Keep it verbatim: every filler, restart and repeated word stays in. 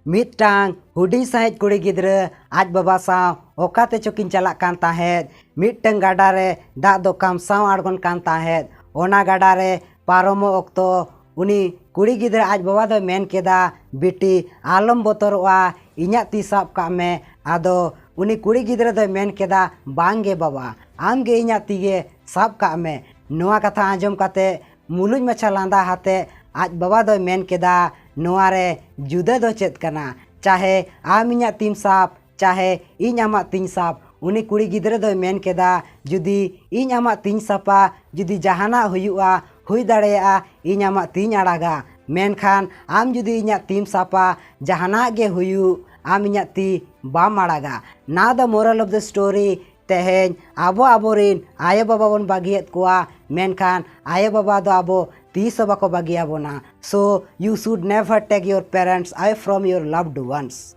ᱢᱤᱫᱴᱟᱝ ᱦᱩᱰᱤᱧ ᱥᱟᱺᱦᱤᱡ ᱠᱩᱲᱤ ᱜᱤᱫᱽᱨᱟᱹ ᱟᱡ ᱵᱟᱵᱟ ᱥᱟᱶ ᱚᱠᱟ ᱛᱮᱪᱚ ᱠᱤᱱ ᱪᱟᱞᱟᱜ ᱠᱟᱱ ᱛᱟᱦᱮᱸᱫ᱾ ᱢᱤᱫᱴᱟᱝ ᱜᱟᱰᱟ ᱨᱮ ᱫᱟᱜ ᱫᱚ ᱠᱟᱢᱥᱟᱣ ᱟᱬᱜᱚᱱ ᱠᱟᱱ ᱛᱟᱦᱮᱸᱫ᱾ ᱚᱱᱟ ᱜᱟᱰᱟ ᱨᱮ ᱯᱟᱨᱚᱢᱚᱜ ᱚᱠᱛᱚ ᱩᱱᱤ ᱠᱩᱲᱤ ᱜᱤᱫᱽᱨᱟᱹ ᱟᱡ ᱵᱟᱵᱟ ᱫᱚᱭ ᱢᱮᱱ ᱠᱮᱫᱟ, "ᱵᱤᱴᱤ, ᱟᱞᱚᱢ ᱵᱚᱛᱚᱨᱚᱜᱼᱟ, ᱤᱧᱟᱹᱜ ᱛᱤ ᱥᱟᱵ ᱠᱟᱜ ᱢᱮ᱾" ᱟᱫᱚ ᱩᱱᱤ ᱠᱩᱲᱤ ᱜᱤᱫᱽᱨᱟᱹ ᱫᱚᱭ ᱢᱮᱱ ᱠᱮᱫᱟ, "ᱵᱟᱝ ᱜᱮ ᱵᱟᱵᱟ, ᱟᱢ ᱜᱮ ᱤᱧᱟᱹᱜ ᱛᱤ ᱜᱮ ᱥᱟᱵ ᱠᱟᱜ ᱢᱮ᱾" ᱱᱚᱣᱟ ᱠᱟᱛᱷᱟ ᱟᱸᱡᱚᱢ ᱠᱟᱛᱮ ᱢᱩᱞᱩᱡ ᱢᱟᱪᱷᱟ ᱞᱟᱸᱫᱟ ᱟᱛᱮ ᱟᱡ ᱵᱟᱵᱟ ᱫᱚᱭ ᱢᱮᱱ ᱠᱮᱫᱟ, "ᱱᱚᱣᱟ ᱨᱮ ᱡᱩᱫᱟᱹ ᱫᱚ ᱪᱮᱫ ᱠᱟᱱᱟ? ᱪᱟᱦᱮ ᱟᱢ ᱤᱧᱟᱹᱜ ᱛᱤᱢ ᱥᱟᱵ, ᱪᱟᱦᱮ ᱤᱧ ᱟᱢᱟᱜ ᱛᱤᱧ ᱥᱟᱵ᱾" ᱩᱱᱤ ᱠᱩᱲᱤ ᱜᱤᱫᱽᱨᱟᱹ ᱫᱚᱭ ᱢᱮᱱ ᱠᱮᱫᱟ, "ᱡᱩᱫᱤ ᱤᱧ ᱟᱢᱟᱜ ᱛᱤᱧ ᱥᱟᱵᱟ, ᱡᱩᱫᱤ ᱡᱟᱦᱟᱱᱟᱜ ᱦᱩᱭᱩᱜᱼᱟ, ᱦᱩᱭ ᱫᱟᱲᱮᱭᱟᱜᱼᱟ ᱤᱧ ᱟᱢᱟᱜ ᱛᱤᱧ ᱟᱲᱟᱜᱟ, ᱢᱮᱱᱠᱷᱟᱱ ᱟᱢ ᱡᱩᱫᱤ ᱤᱧᱟᱹᱜ ᱛᱤᱢ ᱥᱟᱵᱟ, ᱡᱟᱦᱟᱱᱟᱜ ᱜᱮ ᱦᱩᱭᱩᱜ, ᱟᱢ ᱤᱧᱟᱹᱜ ᱛᱤ ᱵᱟᱢ ᱟᱲᱟᱜᱟ." Now the moral of the story, ᱛᱮᱦᱮᱧ ᱟᱵᱚ ᱟᱵᱚᱨᱤᱱ ᱟᱭᱳᱼᱵᱟᱵᱟ ᱵᱚᱱ ᱵᱟᱹᱜᱤᱭᱮᱫ ᱠᱚᱣᱟ, ᱢᱮᱱᱠᱷᱟᱱ ᱟᱭᱳᱼᱵᱟᱵᱟ ᱫᱚ ᱟᱵᱚ ᱛᱤᱥ ᱦᱚᱸ ᱵᱟᱠᱚ ᱵᱟᱹᱜᱤᱭᱟᱵᱚᱱᱟ᱾ So you should never take your parents away from your loved ones.